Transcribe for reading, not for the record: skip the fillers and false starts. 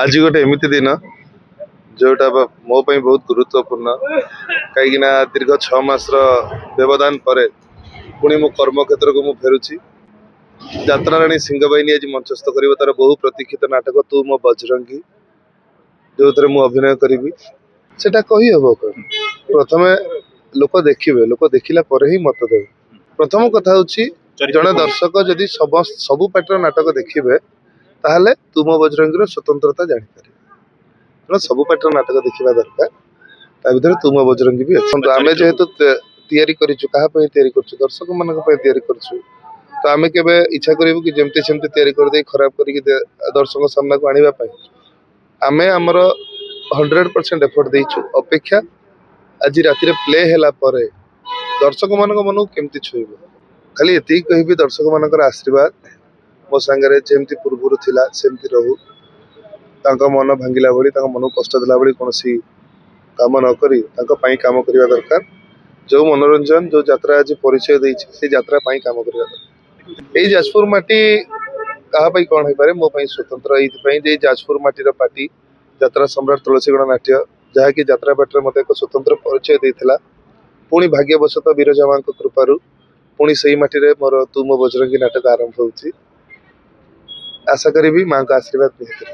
ଆଜି ଗୋଟେ ଏମିତି ଦିନ ଯୋଉଟା ମୋ ପାଇଁ ବହୁତ ଗୁରୁତ୍ୱପୂର୍ଣ୍ଣ, କାହିଁକି ନା ଦୀର୍ଘ 6 ମାସର ବ୍ୟବଧାନ ପରେ ପୁଣି ମୋ କର୍ମକ୍ଷେତ୍ରକୁ ମୁଁ ଫେରୁଛି। ଯାତ୍ରାରାଣୀ ସିଂହବାହିନୀ ଆଜି ମଞ୍ଚସ୍ଥ କରିବ ତାର ବହୁ ପ୍ରତୀକ୍ଷିତ ନାଟକ ତୁ ମୋ ବଜରଙ୍ଗୀ, ଯୋଉଥିରେ ମୁଁ ଅଭିନୟ କରିବି। ସେଟା କହିହବ କଣ? ପ୍ରଥମେ ଲୋକ ଦେଖିବେ, ଲୋକ ଦେଖିଲା ପରେ ହିଁ ମତ ଦେବେ। ପ୍ରଥମ କଥା ହଉଛି, ଜଣେ ଦର୍ଶକ ଯଦି ସବୁ ପାର୍ଟିର ନାଟକ ଦେଖିବେ, ତାହେଲେ ତୁ ମୋ ବଜରଙ୍ଗୀର ସ୍ୱତନ୍ତ୍ରତା ଜାଣିପାରିବେ। ତେଣୁ ସବୁ ପାର୍ଟିର ନାଟକ ଦେଖିବା ଦରକାର, ତା ଭିତରେ ତୁ ମୋ ବଜରଙ୍ଗୀ ବି ଅଛି। ଆମେ ଯେହେତୁ ତିଆରି କରିଛୁ, କାହା ପାଇଁ ତିଆରି କରୁଛୁ? ଦର୍ଶକ ମାନଙ୍କ ପାଇଁ ତିଆରି କରୁଛୁ। ତ ଆମେ କେବେ ଇଚ୍ଛା କରିବୁ କି ଯେମିତି ସେମିତି ତିଆରି କରିଦେଇ ଖରାପ କରିକି ଦର୍ଶକ ସାମ୍ନାକୁ ଆଣିବା ପାଇଁ? ଆମେ ଆମର 100% ଏଫର୍ଟ ଦେଇଛୁ। ଅପେକ୍ଷା ଆଜି ରାତିରେ ପ୍ଲେ ହେଲା ପରେ ଦର୍ଶକମାନଙ୍କ ମନକୁ କେମିତି ଛୁଇଁବ। ଖାଲି ଏତିକି କହିବି, ଦର୍ଶକମାନଙ୍କର ଆଶୀର୍ବାଦ ମୋ ସାଙ୍ଗରେ ଯେମିତି ପୂର୍ବରୁ ଥିଲା ସେମିତି ରହୁ। ତାଙ୍କ ମନ ଭାଙ୍ଗିଲା ଭଳି, ତାଙ୍କ ମନକୁ କଷ୍ଟ ଦେଲା ଭଳି କୌଣସି କାମ ନ କରି ତାଙ୍କ ପାଇଁ କାମ କରିବା ଦରକାର। ଯୋଉ ମନୋରଞ୍ଜନ, ଯୋଉ ଯାତ୍ରା ଆଜି ପରିଚୟ ଦେଇଛି, ସେଇ ଯାତ୍ରା ପାଇଁ କାମ କରିବା ଦରକାର। ଏଇ ଯାଜପୁର ମାଟି କାହା ପାଇଁ କଣ ହେଇପାରେ, ମୋ ପାଇଁ ସ୍ୱତନ୍ତ୍ର ଏଇଥିପାଇଁ ଯେ ଏଇ ଯାଜପୁର ମାଟିର ପାର୍ଟି ଯାତ୍ରା ସମ୍ରାଟ ତୁଳସୀଗଣ ନାଟ୍ୟ, ଯାହାକି ଯାତ୍ରା ପାର୍ଟିରେ ମୋତେ ଏକ ସ୍ୱତନ୍ତ୍ର ପରିଚୟ ଦେଇଥିଲା। ପୁଣି ଭାଗ୍ୟବଶତଃ ବିରଜା ମାଙ୍କ କୃପାରୁ ପୁଣି ସେଇ ମାଟିରେ ମୋର ତୁ ମୋ ବଜରଙ୍ଗୀ ନାଟକ ଆରମ୍ଭ ହେଉଛି। ଆଶା କରିବି ମାଙ୍କ ଆଶୀର୍ବାଦ ନିହାତି।